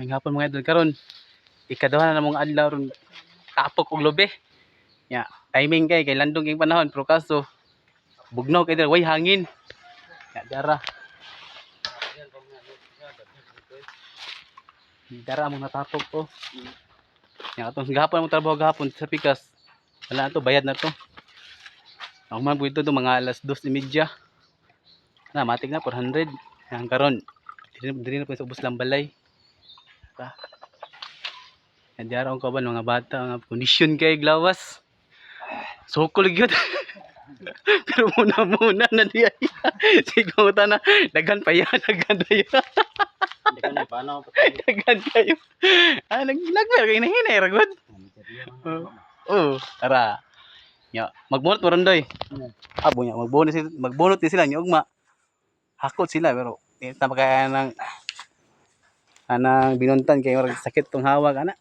May hapon, mga idol, karon. Ikaduha na namong adlaw ron tapok og lubi. Ya, timing kay kay landong king panahon, pero kaso bugnaw kay dira, way hangin. Ya, dara. Dara among natapok ko. Ya, atong gahapon among trabaho gahapon sa pikas. Wala na to, bayad na to. Ang man ito to mga alas 2:30. Na matik na 400. Yang karon diri diri na po sa ubos lang balay. Ta. Yan dara ang kaban mga bata nga kondisyon kay glawas. Sukol gyud. Pero muna muna na diay. Sige mo na daghan pa yan, daghan pa yan. Hindi ko na paano. Daghan kayo. Ah, nag nagmer kay hinahinay ra gud. Oh, tara. Nya, magbunot mo ron, doy. Abo nya, magbunot sila, magbunot din sila nya ugma. Hakot sila pero di ta kaya nang anang binuntan kay murag sakit tong hawak ana.